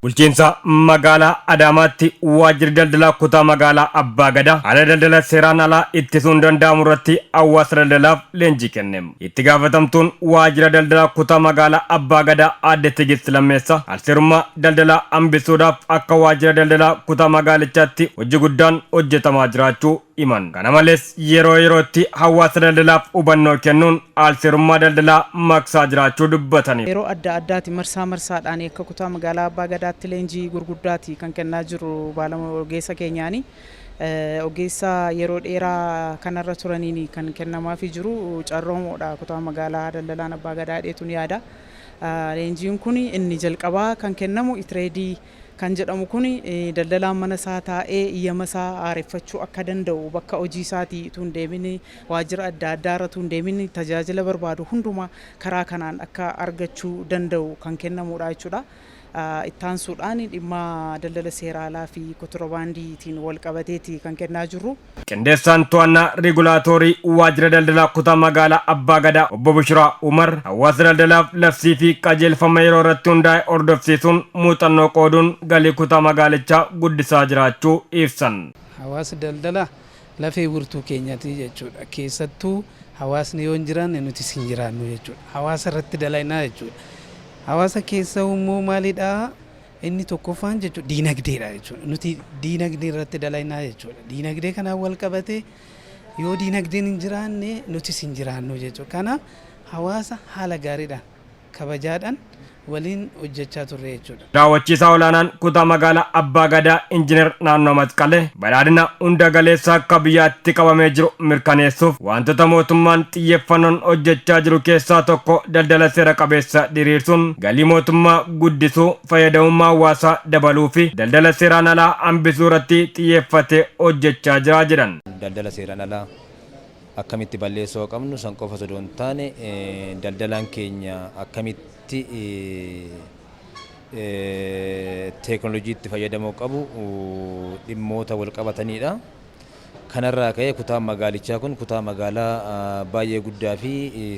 Bulchiinsa magaalaa Adaamaatti waajjirri daldalaa kutaa magaalaa Abbaa Gadaa haala daldala seeraan alaa ittisuun danda'amu irratti hawaasa daldalaaf leenjii kenne. Itti gaafatamtuun waajjira daldalaa kutaa magaalaa Abbaa Gadaa Aadde Tigist Lammeessa alseerummaa daldalaa hambisuudhaaf akka waajjira daldalaa kutaa magaalichaatti hojii guddaan hojjetamaa jiraachuu himan. Kana malees, yeroo yerootti hawaasa daldalaaf hubannoo kennuun alseerummaa daldalaa maqsaa jiraachuu dubbatani. Yeroo adda addaati marsaa marsaadhaan akka kutaa magaalaa Abbaa Gadaatti leenjii gurguddaati kan kennaa jiru baalama ogeessa keenyaani. Ogeessa yeroo dheeraa kanarra turaniin kan kennamaafii jiru carroomoodha kutaa magaalaa daldalaan Abbaa Gadaa dheetuun yaada. Leenjiin kun inni jalqabaa kan kennamu e-trade kan jedhamu kun, daldalaan mana isaa taa'ee iyyama isaa haareffachuu akka danda'u, bakka hojii isaatii utuu hin deemin, waajjira adda addaa irra utuu hin deemin, tajaajila barbaadu hundumaa karaa kanaan akka argachuu danda'u kan kennamudha jechuudha. Ittaansuudhaan dhimma daldala seera alaa fi kontiroobaandiitiin wal qabateeti kan kennaa jirru. Qindeessaan to'annaa rigulaatoorii waajjira daldalaa kutaa magaalaa Abbaa Gadaa Obbo Bushiraa Umar hawaasa daldalaaf labsii fi qajeelfama yeroo irratti hundaa'e hordofsiisuun muuxannoo qooduun galii kutaa magaalichaa guddisaa jiraachuu ibsan. Hawaasni daldalaa lafee wirtuu keenyati jechuudha. Keessattuu hawaasni yoo hin jiraanne nutis hin jiraannu jechuudha. Hawaasa irratti dalagnaa jechuudha. Hawaasa keessa immoo maalidhaa? Inni tokkoffaan jechuudha diinagdeedha jechuudha. Nuti diinagdee irratti dalagnaa jechuudha. Diinagdee kanaan wal qabatee yoo diinagdeen hin jiraanne nutis hin jiraannu jechuudha. Kanaaf hawaasa haala gaariidhaan, kabajaadhaan waliin hojjechaa turre jechuudha. Raawwachiisaa olaanaan kutaa magaalaa Abbaa Gadaa Injiinar Naannoo Masqalee badhaadhina hunda galeessa akka biyyaatti qabamee jiru mirkaneessuuf wantoota mootummaan xiyyeeffannoon hojjechaa jiru keessaa tokko daldala seera qabeessa diriirsuun galii mootummaa guddisuu, fayyadamummaa hawaasaa dabaluu fi daldala seeraan alaa hambisuu irratti xiyyeeffatee hojjechaa jira jedhan. Daldala seeraan alaa akkamitti balleessuu qabnu san qofa osoo hin taane, daldalaan keenya akkamitti teekinooloojiitti fayyadamuu qabu dhimmoota wal qabatanidha. Kanarraa ka'ee kutaan magaalichaa kun kutaa magaalaa baay'ee guddaa fi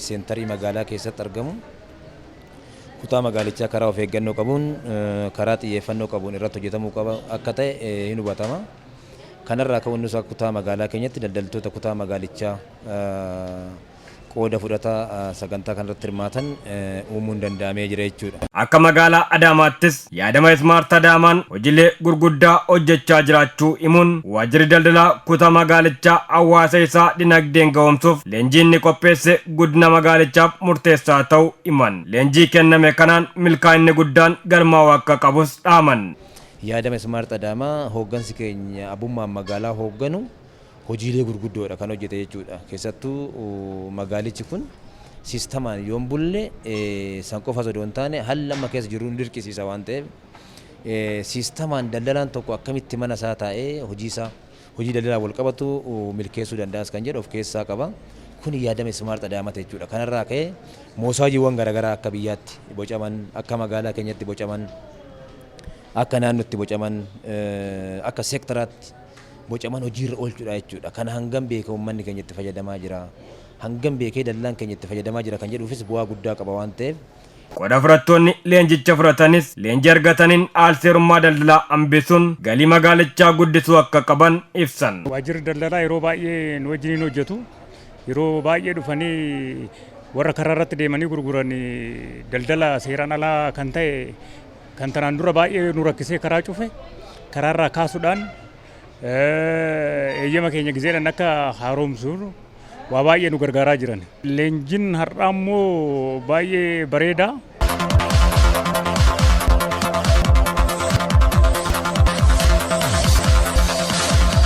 seentarii magaalaa keessatti argamu. Kutaa magaalichaa karaa of eeggannoo qabuun, karaa xiyyeeffannoo qabuun irratti hojjetamuu qaba akka ta'e hin hubatama. Kanarraa ka'uun nus akka kutaa magaalaa keenyatti daldaltoota kutaa magaalichaa qooda fudhataa sagantaa kanarratti hirmaatan uumuun danda'amee jira jechuudha. Akka magaalaa Adaamaattis yaadama Smart Adaamaan hojiilee gurguddaa hojjechaa jiraachuu himuun, waajjirri daldalaa kutaa magaalichaa hawaasa isaa dinagdeen ga'oomsuuf leenjii inni qopheesse guddina magaalichaaf murteessaa ta'uu himan. Leenjii kenname kanaan milkaa'inni guddaan galmaa'uu akka qabus dhaaman. Yaadama Smart Adaamaa hooggansi keenya abbummaan magaalaa hoogganu hojiilee gurguddoodha kan hojjete jechuudha. Keessattuu magaalichi kun siistamaan yoon bulle san qofa osoo hin taane haalli amma keessa jiru nu dirqisiisa waan ta'eef, siistamaan daldalaan tokko akkamitti mana isaa taa'ee hojii isaa, hojii daldalaa wal qabatu milkeessuu danda'as kan jedhu of keessaa qaba. Kun yaadama Smart Adaamata jechuudha. Kanarraa ka'ee moosaajiiwwan garaagaraa akka biyyaatti bocaman, akka magaalaa keenyatti bocaman, akka naannootti bocaman, akka seektaraatti bocaman hojiirra oolchuudha jechuudha. Kana hangam beeka uummanni keenya itti fayyadamaa jira? Hangam beekee daldalaan keenya itti fayyadamaa jira kan jedhuufis bu'aa guddaa qaba waan ta'eef. Qooda fudhattoonni leenjicha fudhatanis leenjii argataniin alseerummaa daldalaa hambisuun galii magaalichaa guddisuu akka qaban ibsan. Waajjirri daldalaa yeroo baay'ee nu wajjiniin hojjetu. Yeroo baay'ee dhufanii warra karaa irratti deemanii gurguran, daldala seeraan alaa kan ta'e kan tanaan dura baay'ee nu rakkisee karaa cufe karaarraa kaasuudhaan eeyyama keenya gizeedhaan akka haaromsu waa baay'ee nu gargaaraa jiran. Leenjiin har'aa immoo baay'ee bareeda.